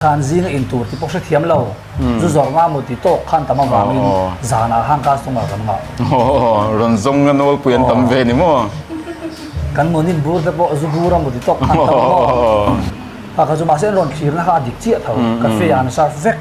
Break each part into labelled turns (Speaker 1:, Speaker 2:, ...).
Speaker 1: Khan zinga in tur ti pawh hrethiam lo, zu zawrh nga maw ti tawk khan tam avangin zanah khan customer kan ngah.
Speaker 2: Rawn zawng a nawlpui an tam ve ni maw?
Speaker 1: Kan nunin bur te pawh zu bur a maw ti tawk khan tam maw? Kha kha chu mahse an rawn thlirna kha a dik chiah tho. Cafe ah an serve vek.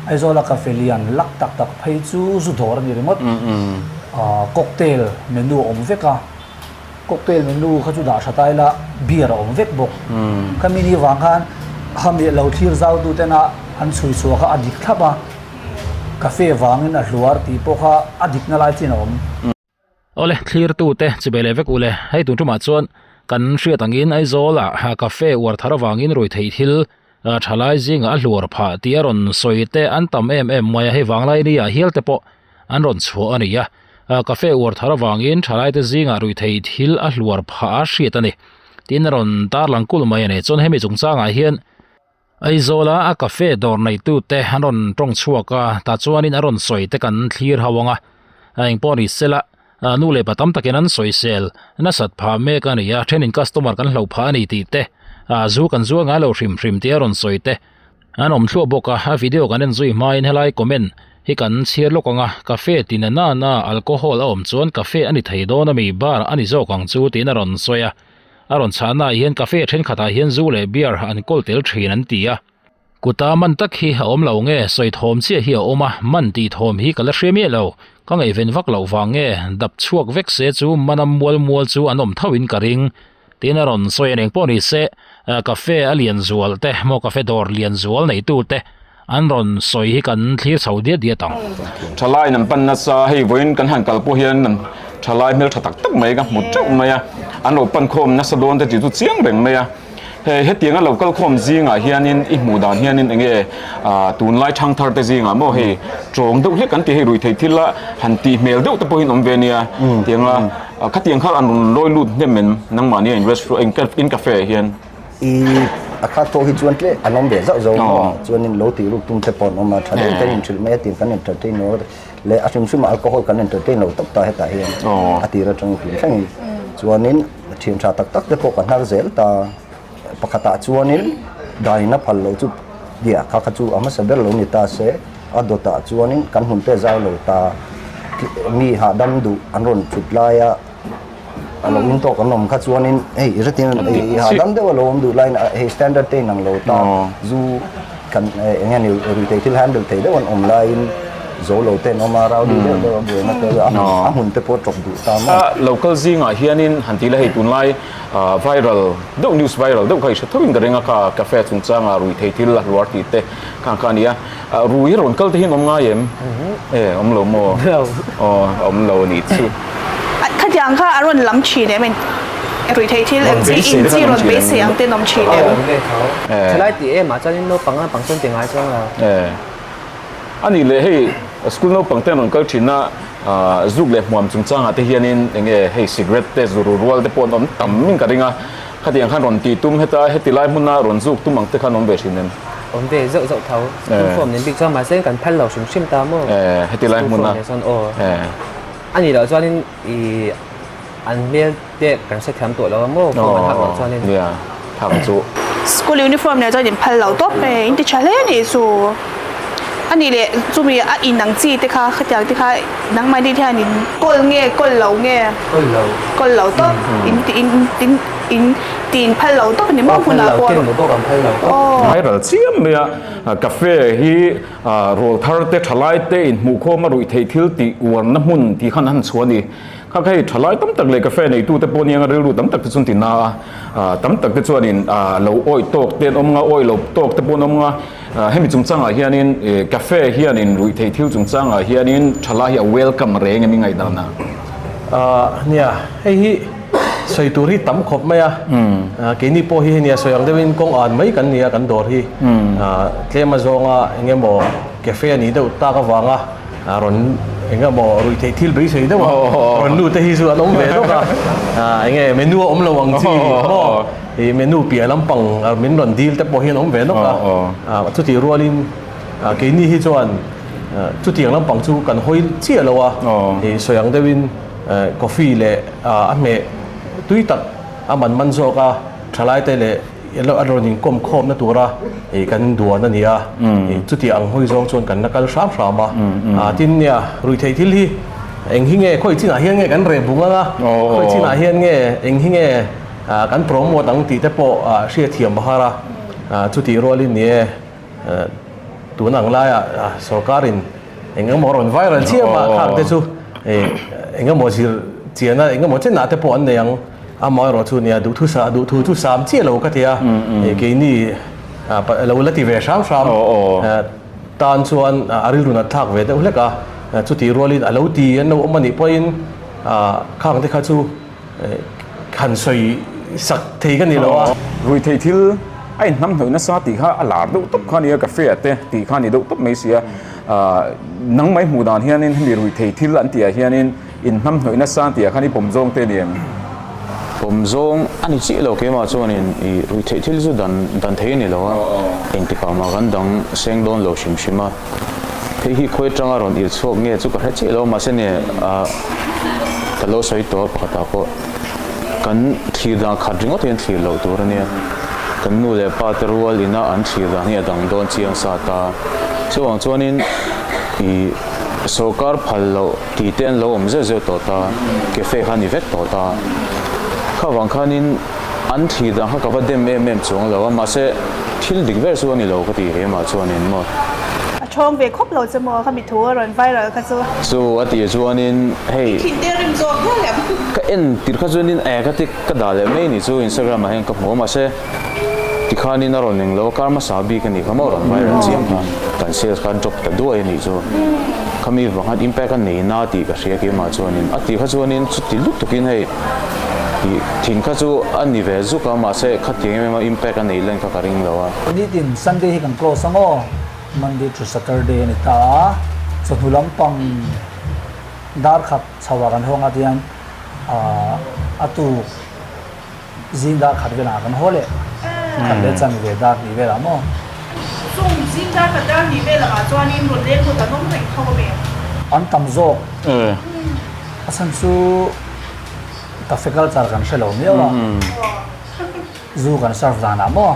Speaker 1: Aizawla cafe lian lak tak tak phei chu zu dawr a ni ringawt. Cocktail menu a awm vek a. Cocktail menu kha chu dah tha ta ila beer a awm vek bawk. Khami ni vang khan khami lo thlir zau tu tena an chhui chhuah kha a dik thlap a, cafe vangin a hluar tih pawh kha a dikna lai chin a awm.
Speaker 3: Awle, thlir tu te chi ve leh vek ule, hei tun tumah chuan kan hriat angin Aizawl ah cafe uar thar avangin ruih theih thil thalai zingah a hluar phah tih a rawn sawi te an tam em em mai a, hei vanglai ni ah hial te pawh an rawn chhuah a ni a, cafe uar thar avangin thalaite zingah ruihtheih thil a hluar phah a hriat a ni. Tin a rawn tarlang kulh mai a ni. Chuan hemi chungchangah hian Aizawla a cafe dawr neitute an rawn tawng chhuak a, tah chuanin a rawn sawi te kan thlir ho ang a, engpawh ni sela nu leh pa tam takin an sawisel nasat phah mek a ni a, thenin customer kan hloh phah a ni tih te, zu kan zual ngai lo hrim hrim tih a rawn sawi te. An awm thluah bawk a, a video kan en zui hmain helai comment hi kan chhiar lawk ang a, cafe ti na na na alcohol a awm chuan cafe a ni thei dawn ami bar a ni zawk ang chu tiin a rawn sawi a, a rawn chhahna ah hian cafe thenkhatah hian zu leh beer an kawl tel thin an ti a, kuta man tak hi a awm lo nge sawi thawm chiah hi a awm a, man tih thawm hi ka la hria miah lo, ka ngaihven vak loh vang nge dap chhuak vek se chu mana mual mual chu an awm tho in ka ring. Tin a rawn sawi a ni. Engpawh ni se, cafe a lian zual te maw cafe dawr lian zual neitu te an rawn sawi hi kan thlir chho diat diat ang.
Speaker 2: Thalai in an pan nasa, hei vawiin kan han kal pawh hian an thalai hmeltha tak tak mai ka hmu teuh mai a, an lo pan khawm nasa dawn te tih chu chiang reng mai a. Hei hetianga lo kal khawm zingah hianin i hmuh dan hianin eng nge tunlai thangthar te zingah maw hei tawng deuh hlek an ti hei ruihtheih thil a han tih hmel deuh te pawhin awm ve nia tianga Khatiang kha an rawn lawi lut hnem em nangmahni a in restaurant in in cafe ah hian?
Speaker 4: I a khat tawh hi chuan tle an awm ve zauh zauh maw chuanin lo tih ruk tum te pawh an awm a tha deuh ten inhrilh mai a tir kan entertain lo leh a hrim hrim ah alcohol kan entertain lo tawp ta hetah hian a tir atang tun thlengin chuanin thian tha tak tak te pawh ka hnar zel ta pakhatah chuanin danin a phal loh chu diah kha kha chu a hmasa ber lo ni ta se. A dawtah chuanin kan hmun te zau lo ta mi hahdam duh an rawn thut laia a lo in tawk an awm kha chuanin hei i hretin i hahdam deuh a lo awm duh laiin hei standard te inang lo ta zu kan eng nge ni ruihtheih thil handle thei deuh an awm laiin zo lo te an awm a rowdy deuh deuh a buaina te a hmun te pawh a tawp duh ta maw.
Speaker 2: Local zingah hianin han ti la hei tunlai viral deuh news viral deuh kha i hre tho in ka ring a kha cafe chungchanga ruihtheih thil a hluar tih te Khang kha a nia. Rui hi rawn kal te hian awm ngai em? E, awm lo maw? Aw, awm lo a nih chu.
Speaker 5: Khatiang kha a rawn lam thin em? Rui theih thil eng chi in chi rawn beisei ang ten awm thin em?
Speaker 6: Thalai tih em ah chuanin naupang naupang chuan ti ngai chuang lo.
Speaker 2: E. A nih leh hei school naupang ten rawn kal thin a, zuk leh hmuam chungchangah te hianin eng nge hei cigarette te zuru rual te pawh an awm tam in ka ring a. Khatiang khan rawn tih tum heta heti lai hmuna rawn zuk tum ang te khan awm ve thin em?
Speaker 6: Awm ve zauh zauh tho. School form nen bik chuan mahse kan phal lo hrim hrim ta maw?
Speaker 2: Heti lai hmuna.
Speaker 6: School form nen chuan aw. A nih loh chuanin i an hmel te kan hrethiam tawh lo a maw form an hak loh chuanin.
Speaker 2: Nia, thak chu.
Speaker 5: School uniform nen chuan in phal lo tawp e, in ti tha hle nih chu. A nih leh chumi a in ang chi te kha khatiang te kha nangmahni te hian in kawl nge kawl lo nge?
Speaker 6: Kawl lo.
Speaker 5: Kawl lo tawp. In in in in ti in phal lo tawp a ni maw hmunah pawh.
Speaker 6: Phal lo, ken lo bawk an phal lo tawp.
Speaker 2: Viral chiam mai a, cafe hi rawl thar te thalai te inhmuhkhawm a ruih theih thil tih uarna hmun tih khan a han chhuah a ni. Kha kha hei thalai tam tak leh cafe neitu te pawh nia rilru tam tak te chuan ti na a, tam tak te chuanin lo awih tawk te an awm nga, awih lo tawk te pawh an awm nga. Hemi chungchangah hianin cafe hianin ruihtheih thil chungchangah hianin thalai hi a welcome reng em i ngaihdan a?
Speaker 7: Nia, hei hi sawi tur hi tam khawp mai a, keini pawh hi hei nia sawi ang deuhin kawng an mai kan ni a kan dawr hi tlem azawnga eng emaw cafe a nih deuh tak avanga rawn eng emaw ruihtheih thil beisei deuh a rawn lut te hi chu an awm ve dawk a, eng nge menu a awm lo ang chi maw ih menu piah lampang min rawn dil te pawh hi an awm ve dawk a, chutih rualin keini hi chuan chutiang lampang chu kan hawi chiah lo a, ih sawi ang deuhin coffee leh a hmeh tui tak a man man zawk a, thalaite leh. a rawn inkawm khawmna tura kan duan a ni a, chuti ang hawi zawng chuan kan la kal hram hram a. Tin nia, ruihtheih thil hi eng hi nge khawi chinah hian nge kan reh bung ang a, khawi chinah hian nge eng hi nge kan promote ang tih te pawh hriatthiam a har a, chutih rualin ni e. Tun ang laiah sorkarin eng emaw rawn viral chiam a, khang te chu eng emaw zir chiana eng emaw chenah te pawh an nei ang. Amaherawh chu nia duhthu sa duhthu chu sam chiah lo ka ti a, keini lo la ti ve hram hram tan chuan a rilru nat thlak ve deuh hlek a. Chutih rualin a lo ti an lo awm a nih pawhin khang te kha chu Han sawi sak thei ka ni lo a.
Speaker 2: Ruihtheih thil a inhnam hnawih nasa tih kha a lar deuh tawp kha a nia, cafe ah te tih kha a ni deuh tawp mai si a. Nang mai hmuh dan hianin hemi ruihtheih thil an tih ah hianin inhnam hnawih nasa an tih ah khan i pawm zawng te a ni em?
Speaker 8: Pawm zawng a ni chiah lo keimah chuanin i ruihtheih thil chu dan dan thei a ni lo a, engtikah mah kan dang seng dawn lo hrim hrim a. Hei hi khawi atanga rawn irh chhuak nge chu ka hre chiah lo mahse nia ka lo sawi tawh a pakhatah pawh kan thlir dan khat ringawt hian thlir loh tur a nia. Kan nu leh pa te rual ina an thlir dan hi a dang dawn chiang sa ta. Chuvang chuanin ih sorkar phal loh tih te an lo awm zeuh zeuh tawh ta, cafe kha a ni vek tawh ta. Khavang khanin An thlir dan kha ka va dem em em chuang lo a, mahse thil dik ber chu a ni lo ka ti keimah chuanin maw.
Speaker 5: A thawng ve khawp lo che maw khami thu a rawn viral kha chu.
Speaker 8: Chu a tih chuanin hei.
Speaker 5: I thin te rim zawk hial em?
Speaker 8: Ka en tirh kha chuanin eh ka ti ka dah leh mai ni chu Instagram ah hian ka hmu a mahse tikhanin a rawn eng lo a kar hmasa bik a nih kha maw rawn viral chiam kha kan sales kha drop ta duai a nih chu. Khami vang khan impact a nei na tih ka hria keimah chuanin a tih kha chuanin chuti lutukin hei. Tih thin kha chu a ni ve zuk a, mahse khatiang em em a impact a neih len kha ka ring lo a.
Speaker 1: Nitin Sunday hi kan close ang aw, Monday to Saturday a ni ta a, chawhnu lampang dar khat chho ah kan hawng a tiang a tuk zing dar khat velah kan haw leh, khat leh chan ve dar hnih velah maw.
Speaker 5: Chung zing dar khat dar hnih velah ah chuanin rawn leng lut an awm reng tho a mi?
Speaker 1: An tam zawk. A chhan chu cafe culture kan hre lo miau a, zu kan serve danah maw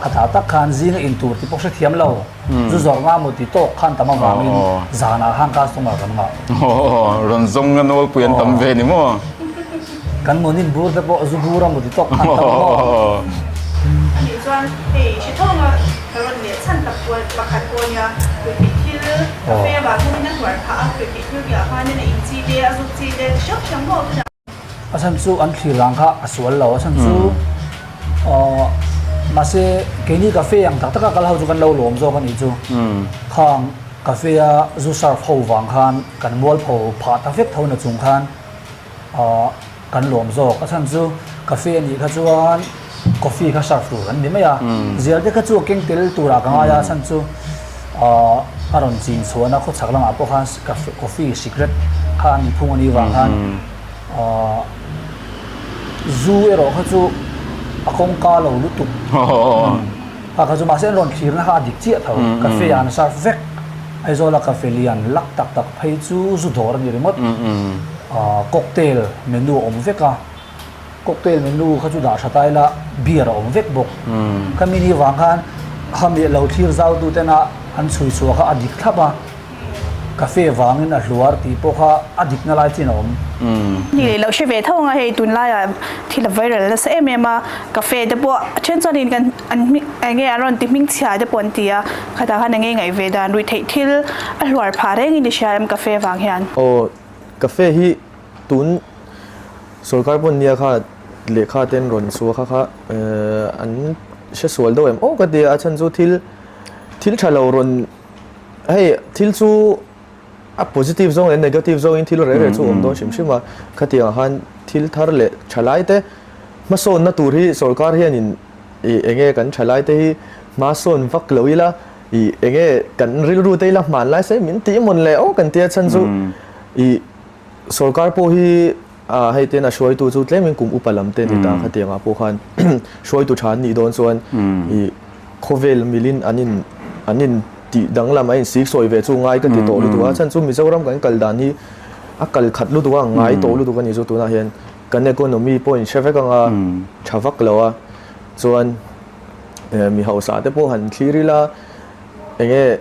Speaker 1: khatah tak khan zinga in tur tih pawh hre thiam lo, zu zawrh nga maw tih tawk khan tam avangin zanah khan customer kan ngah.
Speaker 2: Rawn zawng a nawlpui an tam ve ni maw?
Speaker 1: Kan munin bur te pawh zu bur a maw tih tawk khan tam maw?
Speaker 5: Anih chuan hei hre thawnga ka rawn leh chhan tak pawh pakhat pawh ania, ruihtheih thil cafe vang hianin a hnuar phah a, ruihtheih thil tihah khanin a in chi te a zuk chi te chi hrang hrang maw tunah.
Speaker 1: A chhan chu an thlir ang kha a sual lo, a chhan chu aww mahse keini cafe ang tak taka kal ho chu kan lo lawm zawk a nih chu, khang cafe a zu serve ho vang khan kan mualpho phah ta vek tho na chung khan aww Kan lawm zawk a chhan chu cafe a nih kha chuan coffee kha serve tur an ni mai a, zial te kha chu a keng tel turah ka ngai a, a chhan chu ahh a rawn chin chhuahna khawchhak lamah pawh khan cafe coffee cigarette kha an inphung a nih vang khan ahh zu erawh kha chu a kawngka lo lutuk kha kha chu mahse an rawn thlirna kha a dik chiah tho cafe ah an serve vek Aizawla cafe lian lak tak tak phei chu zu dawr a ni ringawt. Cocktail menu a awm vek a, cocktail menu kha chu dah tha ta ila beer a awm vek bawk. Khami ni vang khan khami lo thlir zau tu tena an chhui chhuah kha a dik thlap a, cafe vangin a hluar tih pawh kha a dikna lai chin a awm.
Speaker 5: Ni leh lo hre ve tho anga hei tunlaiah thil a viral nasa em em a, cafe te pawh a then chuanin kan an hming eng nge an rawn ti hming chhia te pawh an ti a, khatah khan eng nge ngaih ve dan ruihtheih thil a hluar phah rengin i hria em cafe vang hian.
Speaker 9: Aw Cafe hi tun sorkar pawn nia kha lehkha ten rawn chhuah kha kha an hre sual deuh em aw ka ti a, a chhan chu thil thil tha lo rawn hei thil chu a positive zawng leh negative zawngin thil reh reh chu awm dawn hrim hrim a, khatiang ah khan thil thar leh thalai te hmasawnna tur hi sorkar hianin ih enge kan thalai te hi hmasawn vak lo ila Ih enge kan rilru te ila hman lai se min tih mawn le aw kan tia chhan chu ih sorkar pawh hi ah hei ten a hruaitu chu tlemin kum upa lam te ni ta khatiang ah pawh khan hruaitu tha an nih dawn chuan ih khawvel milin an in an in tih danglam a in sik sawi ve chu ngai ka ti tawh lutuk a chhan chu Mizoram kan kal dan hi a kal khat lutuk a ngai tawh lutuk a ni chu tunah hian kan economy pawh in hre vek anga tha vak lo a chuan. Mi hausa te pawh han thlir ila enge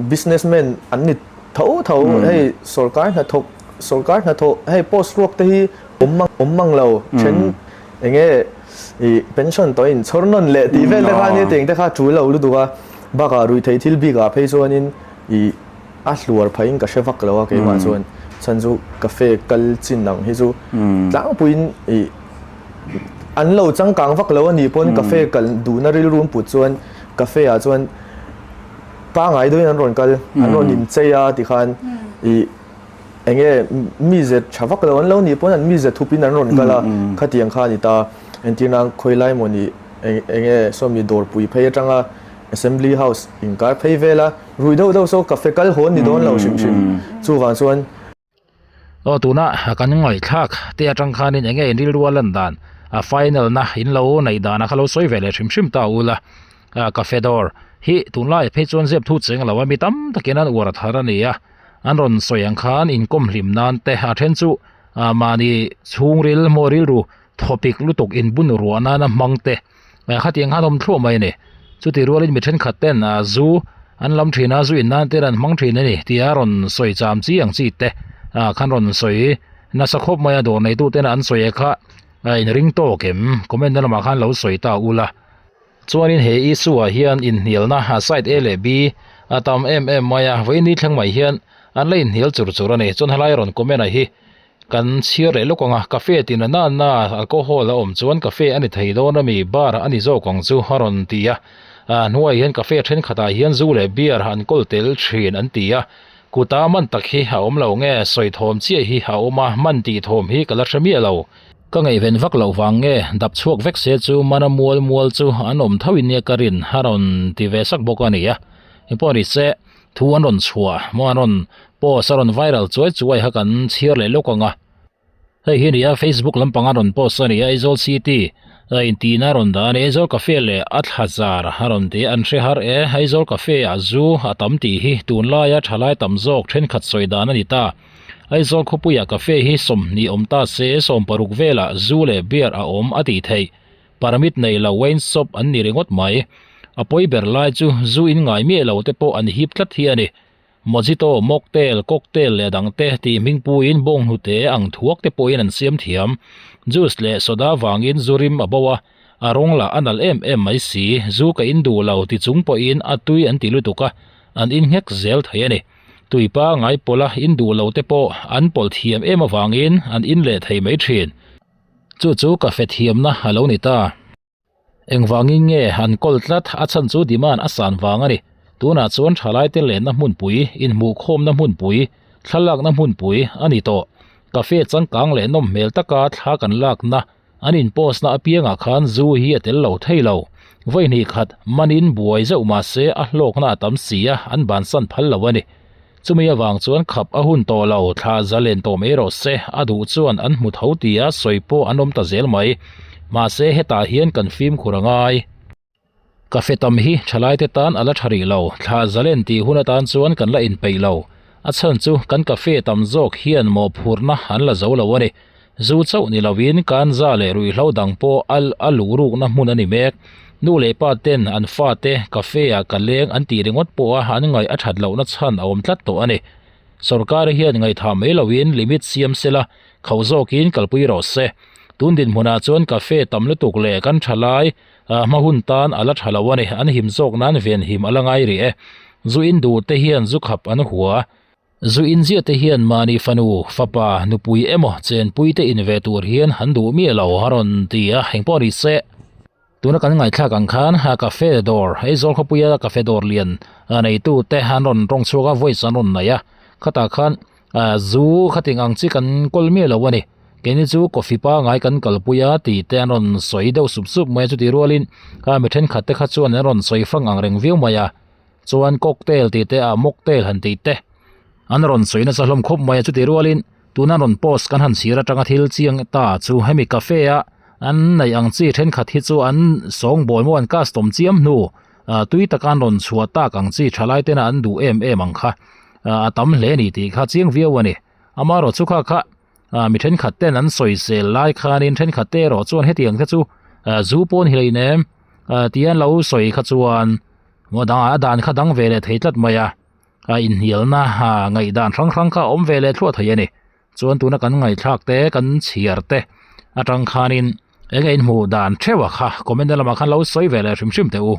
Speaker 9: businessman an ni tho tho hei sorkar hnathawk sorkar hnathawh hei post ruak te hi awm mang awm mang lo then enge ih pension tawh in chhawr nawn leh tih vel te kha nia tiang te kha tul lo lutuk a bakah ruihtheih thil bikah phei chuanin ih a hluar phah in ka hre vak lo a keimah chuan chhan chu cafe kal chin ang hi chu tlangpuiin ih An lo changkang vak lo a nih pawn cafe kal duhna rilru an put chuan cafe ah chuan pangai deuhin an rawn kal an rawn inchei a tikhan ih eng nge mize tha vak lo an lo nih pawn an mize thupin an rawn kal a khatiang kha a ni ta entir nan khawi lai maw nih eng nge sawmi dawrpui phei atanga assembly house inkar phei vel a rui deuh deuh saw cafe kal haw an ni dawn lo hrim hrim chuvang chuan.
Speaker 3: Aw tuna kan ngaihthlak te atang khanin enge in rilru a lan dan a final na in lo neih dan a kha lo sawi ve leh hrim hrim ta ula cafe dawr hi tunlai phei chuan zep thu cheng lo a mi tam takin an uar thar a ni a an rawn sawi ang khan inkawm hlim nan te a then chu mahni chhungril maw rilru thawpik lutuk inbun ruah nana hmang te. Khatiang khan awm thluah mai a ni. Chuti rualin mi thenkhat ten zu an lam thin a, zu in nan ten an hmang thin a ni tia rawn sawi cham chi ang chi te khan rawn sawi nasa khawp mai a, dawr neitu ten an sawi e kha in ring tawk em? Comment na lamah khan lo sawi ta ula. Chuanin he issue ah hian inhnialna side A leh B a tam em em mai a, vawiin thleng mai hian an la inhnial chur chur a ni. Chuan helai rawn comment ah hi Kan chhiar leh lawk ang a, cafe tina na na alcohol a awm chuan cafe a ni thei dawn a mi, bar a ni zawk ang chu a rawn ti a. A hnuaiah hian cafe thenkhatah hian zu leh beer an kawl tel thin an ti a. Kuta man tak hi a awm lo nge, sawi thawm chiah hi a awm a, man tih thawm hi ka la hre miah lo. Ka ngaihven vak loh vang nge, dap chhuak vek se chu mana mual mual chu an awm tho in nia ka rin a rawn ti ve sak bawk a ni a. Engpawh ni se. Thu an rawn chhuah maw an rawn post a rawn viral chuai chuai kha kan chhiar leh lawk ang a. Hei hi a ni a Facebook lampang a rawn post a ni a Aizawl City a intihna a rawn dah a ni Aizawl Cafe leh a thla zar a rawn ti a an hre har e Aizawl Cafe ah zu a tam tih hi tunlaia thalai tam zawk thenkhat sawi dan a ni ta. Aizawl khawpuiah cafe hi 20 awm ta se 16 velah zu leh beer a awm a tih theih. Permit nei lo wine shop an ni ringawt mai. A pawi ber lai chu zu in ngai miah lo te pawh an hip tlat hi a ni. Mojito, mocktail, cocktail leh dang te tih hming puiin bawng hnute ang thuak te pawhin an siam thiam. Juice leh soda vangin zu rim a bo a, a rawng lah a nalh em em mai si. Zu ka in duh lo ti chung pawhin a tui an ti lutuk a, an in nghek zel thei a ni. Tui pangai pawlha in duh lo te pawh an pawlh thiam em avangin an in leh thei mai thin. Chu chu ka fe thiamna a lo ni ta. Engvangin nge an kawl tlat a chhan chu demand a san vang a ni. Tunah chuan thalaite lenna hmunpui, inhmuhkhawmna hmunpui, thlalakna hmunpui a ni tawh. Cafe changkang leh nawm hmel taka thla kan lakna, an in post na apiangah khan zu hi a tel lo thei lo. Vawi hnih khat manin buai zeuh mahse a hlawkna a tam si a, an bansan phal lo a ni. Chumi avang chuan khap a hun tawh lo, thla za len tawh mai rawh se, a duh chuan an hmu tho tia sawi pawh an awm ta zel mai. Mahse hetah hian kan fimkhur a ngai. Cafe tam hi thalaite tan a la tha rih lo, thla za len tih hun atan chuan kan la inpeih lo. A chhan chu kan cafe tam zawk hian mawhphurhna an la zo lo a ni. Zu chauh ni lovin kanza leh ruihhlo dang pawh a a luh rukna hmun a ni mek. Nu leh pa ten an fate cafe ah ka leng an tih ringawt pawh a an ngaih a that lohna chhan a awm tlat tawh a ni. Sorkar hian ngaihthah mai lovin limit siam sela khauh zawkin kalpui rawh se. Tun dinhmunah chuan cafe tam lutuk leh kan thalai hma hun tan a la tha lo a ni. An him zawk nan venhim a la ngai rih e. Zu in duh te hian zu khap an hua. Zu inziah te hian mahni fanu, fapa, nupui emaw chenpui te in ve tur hian han duh miah lo a rawn ti a, engpawh ni se. Tuna kan ngaihthlak ang khan a cafe dawr, Aizawl khawpuia cafe dawr lian neitu te an rawn tawng chhuak a, voice an rawn nei a, khatah khan zu khating ang chi kan kawl miah lo a ni. Keini chu coffee pangai kan kalpui a tih te an rawn sawi deuh sup sup mai a, chutih rualin mi thenkhat te kha chuan an rawn sawi fang ang reng viau mai a. Chuan cocktail tih te ah mocktail han tih te an rawn sawi nasa hlawm khawp mai a chutih rualin tuna rawn post kan han chhir atanga thil chiang ta chu hemi cafe a an neih ang chi thenkhat hi chu an sawngbawl maw an custom chiam hnu ah tui taka an rawn chhuah tak ang chi thalai tena an duh em em ang kha ah a tam hle a ni tih kha chiang viau a ni amaherawhchu chu kha kha ah mi thenkhat ten an sawisel lai khanin thenkhat te erawh chuan hetiang te chu ah zu pawn hi hleinem. Tih an lo sawi kha chuan maw dangah a dan kha dang ve leh thei tlat mai a, a inhnialna ngaihdan hrang hrang kha a awm ve leh thluah thei a ni. Chuan tuna kan ngaihthlak te kan chhiar te atang khanin eng nge inhmuh dan theuh a kha comment na lamah khan lo sawi ve leh hrim hrim teh u.